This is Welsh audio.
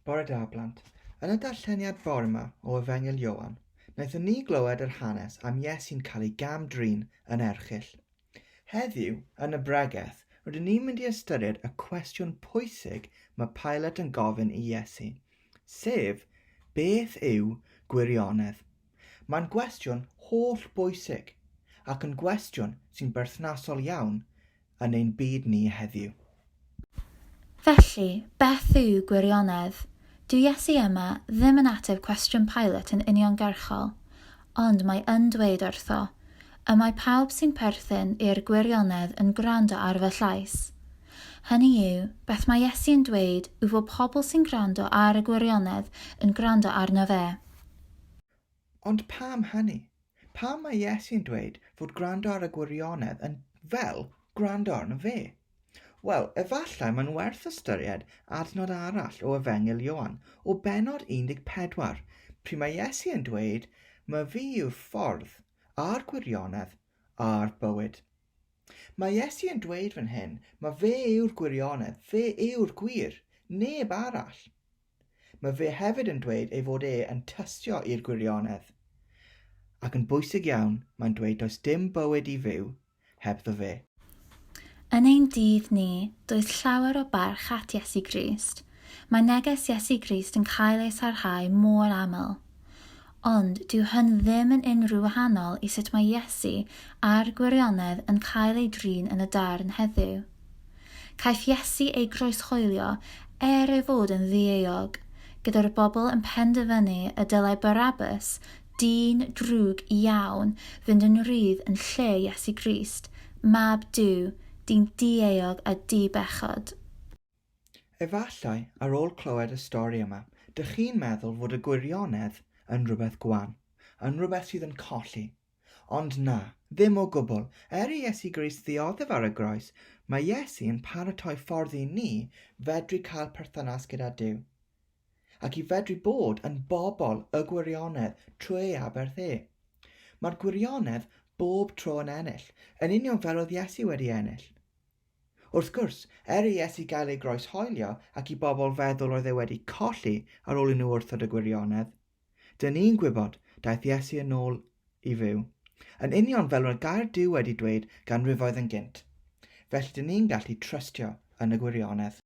Bore da, blant. Yn y darlleniad bore 'ma o Efengyl Ioan, wnaethon ni glywed yr hanes am Iesu'n cael ei gam-drin yn erchyll. Heddiw, yn y bregeth, rydyn ni'n mynd i ystyried y cwestiwn pwysig mae Pilate yn gofyn i Iesu, sef, beth yw gwirionedd? Mae'n gwestiwn holl bwysig, ac yn gwestiwn sy'n berthnasol iawn yn ein byd ni heddiw. Felly, beth yw gwirionedd? Dyw Iesu yma ddim yn ateb cwestiwn Pilate yn uniongyrchol, ond mae yn dweud wrtho, Y mae pawb sy'n perthyn i'r gwirionedd yn gwrando ar fy llais. Hynny yw, beth mae Iesu yn dweud yw fod pobl sy'n gwrando ar y gwirionedd yn gwrando arno fe. Ond pam hynny? Pam mae Iesu'n dweud fod gwrando ar y gwirionedd yn fel gwrando arno fe? Wel, efallai mae'n werth ystyried adnod arall o Efengyl Ioan, o bennod 14, pryd mae Iesu yn dweud, Mae fi yw'r ffordd, a'r gwirionedd, a'r bywyd. Mae Iesu yn dweud fan hyn, mae fe yw'r gwirionedd, fe yw'r gwir, neb arall. Mae fe hefyd yn dweud ei fod e yn tystio i'r gwirionedd. Ac yn bwysig iawn, mae'n dweud does dim bywyd i fyw hebddo fe. Yn ein dydd ni, does llawer o barch at Iesu Grist. Mae neges Iesu Grist yn cael ei sarhau mor aml. Ond dyw hyn ddim yn unrhyw wahanol i sut mae Iesu a'r gwirionedd yn cael ei drin yn y darn heddiw. Caiff Iesu ei groeshoelio er ei fod yn ddieuog, gyda'r bobl yn penderfynu y dylai Barabbas, dyn drwg iawn, fynd yn rhydd yn lle Iesu Grist, Mab Duw, dyn dieuog a di-bechod. Efallai, ar ôl clywed y stori yma, dych chi'n meddwl fod y gwirionedd yn rhywbeth gwan, yn rhywbeth sydd yn colli. Ond na, ddim o gwbl. Er i Iesu Grist ddioddef ar y groes, mae Iesu yn paratoi ffordd i ni fedru cael perthynas gyda Duw, ac i fedru bod yn bobl y gwirionedd trwy ei aberth e. Mae'r gwirionedd bob tro yn ennill, yn union fel oedd Iesu wedi ennill. Wrth gwrs, er i Iesu gael ei groeshoelio ac i bobl feddwl oedd e wedi colli ar ôl i nhw wrthod y gwirionedd, Dyn ni'n gwybod, daeth Iesu yn ôl i fyw. Yn union fel roedd gair Duw wedi dweud ganrifoedd yn gynt. Felly dyn ni'n gallu trystio yn y gwirionedd.